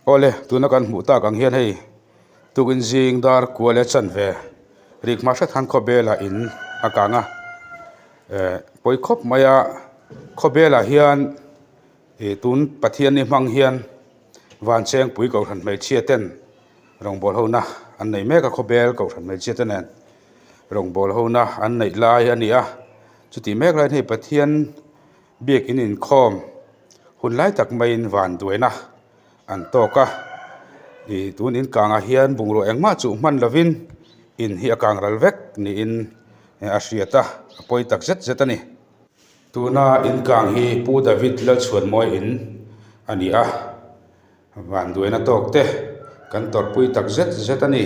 Awle tuna kan hmuh tak ang hian hei tukin zing dar kual e chanve rik hma hret khan khawbel ah in a kang a eh pawi khawp mai a khawbel ah hian ih tun Pathianni hmang hian Vanchengpui kohhran hmeichhia ten rawngbâwl ho na an nei mek a khawbel kohhran hmeichhia te nen rawngbâwl ho na an neih lai a ni a chutih mek laiin hei Pathian biakin inkhawm hun lai tak maiin van duaina an tawk a ih tun in kangah hian bungrua engmah chuh hman lovin in hi a kang ral vek niin a hriat a a pawi tak zet zet a ni. Tuna in kang hi Pu David Lalchhuanmawi in a ni a van duaina tawk te kan tawrhpui tak zet zet a ni.